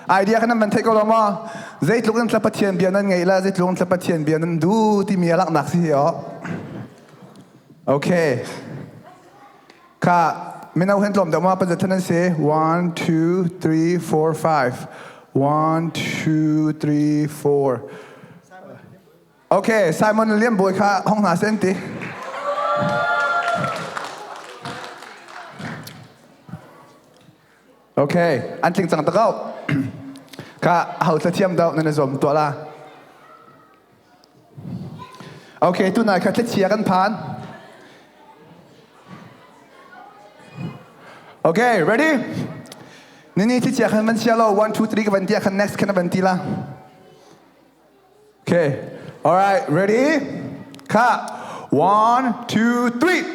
Idea kha nan van theih ko lo maw? Zeitluk in tla Pathian bia nan ngeih la, zeitluk in tla Pathian bia nan duh timi a langhnak si hi aw. Okay. Kha mino hen tlawm deuh ma pazat nan si 1 2 3 4 5 1 2 3 4 Okay, Simon Liam Bawi kha hong hna sen ti. Okay, an tling cang tak ko. Kha ho thla thiam deuh nan i zuam tuah la. Okay, tunai kha thlichia kan phan. Okay, ready? Nini thlichia khan van chia lo 1 2 3 ka van tia khan next khan van ti la. Okay. All right, ready? Kha 1 2 3.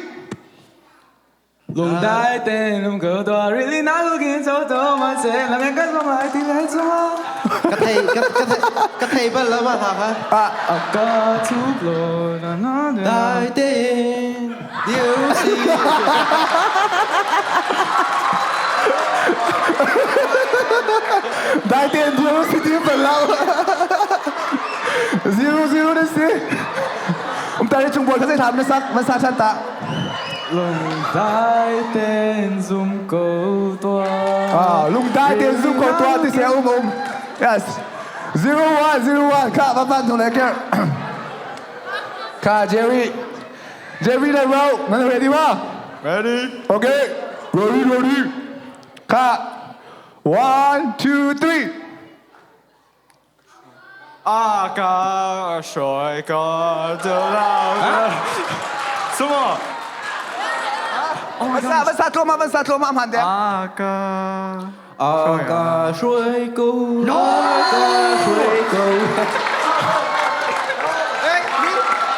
Lung dai ten um ko to really na looking so to ma se la men ka zong lai ti lai zong Ka thei ka ka thei ka thei bal lo ma hla kha. Ah, ka thu lo na na na Dai tein diu si. Dai tein diu si ti bal lo. Zero zero na si. Um tari chung bol kha zei thlam na sak man sa than ta. Lungdai tein zum ko tuah. Ah, lungdai tein zum ko tuah ti se um um. Yes. 01 01 kha va van thong le ker. Kha Jerry. Jerry le Ro, nan ready ma? Ready? Okay. Ready ready. Kha 1 2 3. 阿哥帅哥就老哥，什么？ Van sa van sa tlawm van sa tlawm hman de. 阿哥， 阿哥帅哥，阿哥帅哥。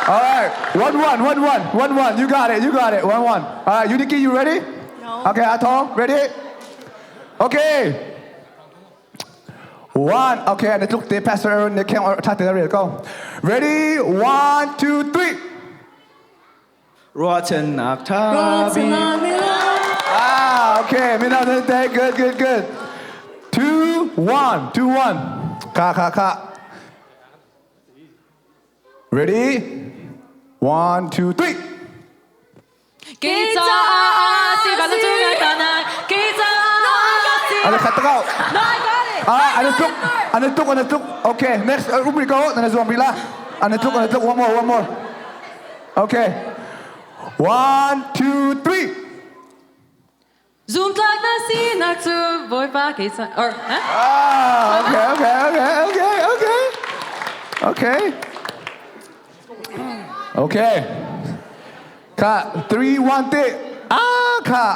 All right, 1 1 1 1 1 1. You got it. You got it. 1 1. All right, Uniki, you ready? No. Okay, Atong, ready? Okay. One. Okay, and it looked the Pastor Aaron the came or chat the go. Ready? 1 2 3. Ruahchannak tha bik. Ah, okay. Mina good, good, good. 2 1 2 1. Ka ka ka. Ready? 1 2 3. Kita si Kita Ano kata kau? No, I got it. Ah, ano tuk? Ano tuk? Ano tuk? Okay, next. Umri kau, nana zuam bila. Ano tuk? Ano tuk? One more, one more. Okay. 1 2 3. Zoom tlak na si nak tu boy pa kita or huh? Ah, okay, okay, okay, okay, okay. Okay. Okay. Ka, 3 1 3. Ah, ka.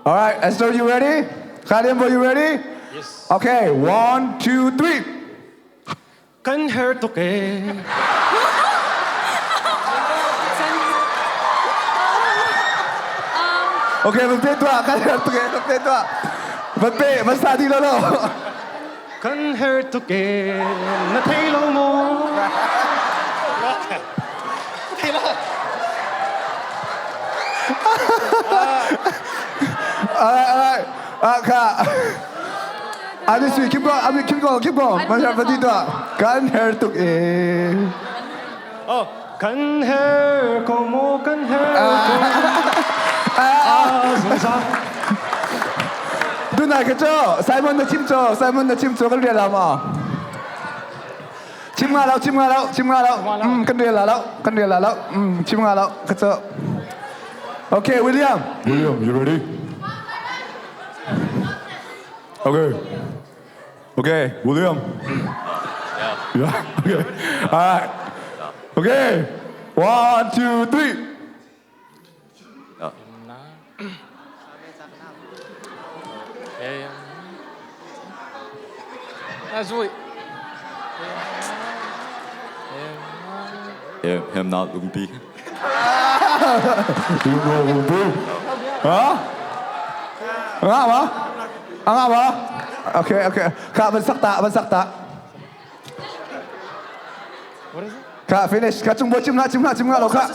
All right, Esther, you ready? Kalimbo, you ready? Yes. Okay, 1 2 3. Kan her toke. Okay, van pe tua, kan her toke, van pe tua. Van pe, van sa di lo lo. Kan her toke. Na thei lo mo. All right, all right. Ah, ka. Abi sui, keep going, Abi, keep going, keep going. Van her, van di tua. Kan her toke. Oh, kan her ko mo kan her ko. Ah, zung sa. Tunai ka cho, Simon na chim cho, Simon na chim cho kan rial la ma. Chim nga lo, chim nga lo, chim nga lo. Kan rial la lo, kan rial la lo. Chim nga lo, ka cho. Okay, William. William, you ready? Okay. Okay, William. Yeah. Okay. All right. Okay. 1 2 3. Him not lungpi. Ha? Nga ba? Nga ba? Okay, okay. Ka, van sak ta, van sak ta. What is it? Ka, finish. Ka, chung bo chim na, chim na, chim nga lo ka.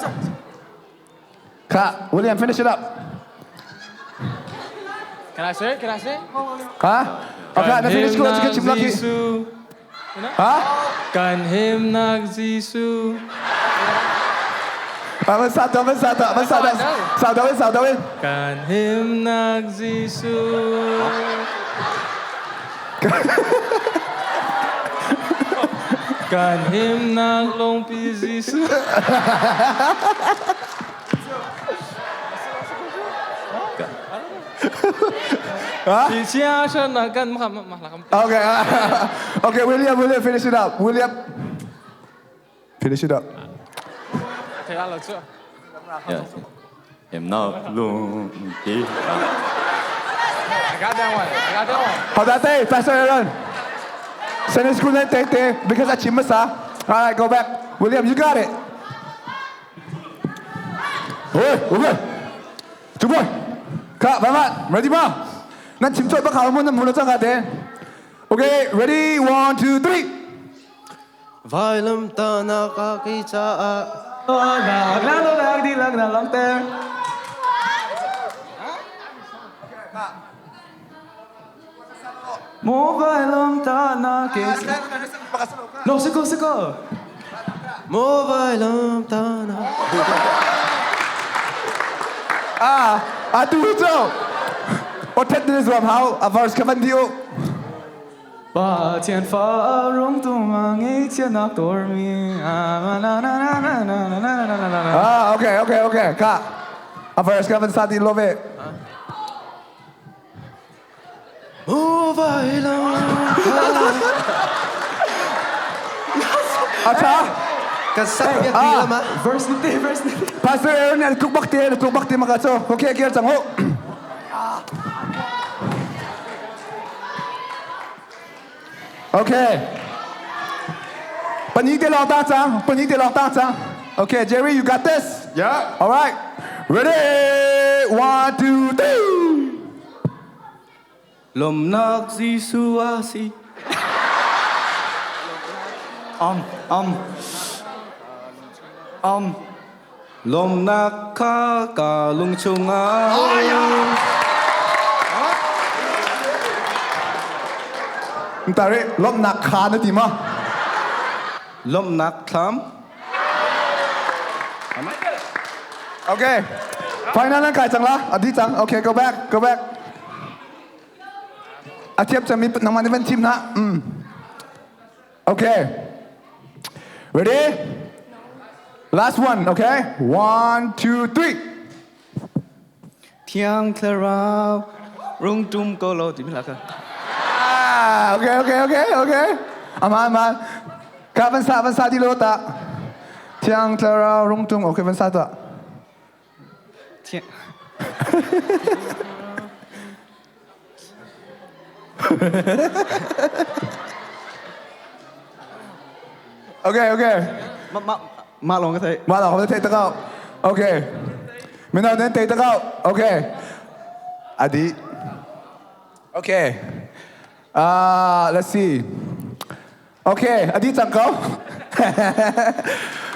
Ka, William, finish it up. Can I say? Can I say? Ha? Okay, na finish ko ka chim laki. Ha? Kan himnak Jesuh. Ah, sa to, sa to, sa to, sa to, sa to. Kan himnak Jesuh. Kan himnak lungpi Jesuh. Okay, okay, William, William, finish it up. William, finish it up. Yeah. Himnak lungpi. I got that one. I got that one. 好的，对，Pastor Aaron. Sunday school 呢，对对，because I chim masa. All right, go back. William, you got it. 喂，喂，主播，卡，慢慢，ready 吗？那请做不好，我们能不能这个的？Okay, ready, one, two, three. Vailam ta na ka ki caah. No, siko, siko. Mo vailam ta na. Ah, atu zo. O tet ni zuam hau, a verse ka van dio. 把天发荣东啊，给钱那多米啊，啦啦啦啦啦啦啦啦啦啦。 Ah, okay, okay, okay. Ka. A verse ka van sa di love. Mo vailam Acha. Kan sak biak di lama. Verse ni te, verse ni. Pastor Aaron al tuk bak te, tuk bak te maka so. Okay, kier chang ho. Okay. Pani te long ta chang, pani te long ta chang. Okay, Jerry, you got this. Yeah. All right. Ready? One, two, three. Lomnak Jesuh asi. Lomnak ka ka lung chunga. Tare, lomnak kha na ti ma. Lomnak thlam. Okay. Final nan kai chang la. Adi chang. Okay, go back. Go back. A thiap chang mi nang man van team na. Okay. Ready? Last one, okay? One, two, three. Thiang thlarau rung tum ko lo ti mi la ka. Ah, okay, okay, okay, okay. Aman, aman. Ka van sa van sa di lo ta. Thiang thlarau rung tum. Okay, van sa ta. Thiang. Okay, okay. Ma ma ma long ka thai. Ma lo thai ta kao. Okay. Mình nào đến thai ta kao. Okay. Adi. Okay. Let's see. Okay, adi chang kao.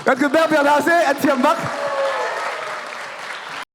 Kan ku bel bel se an thiam bak.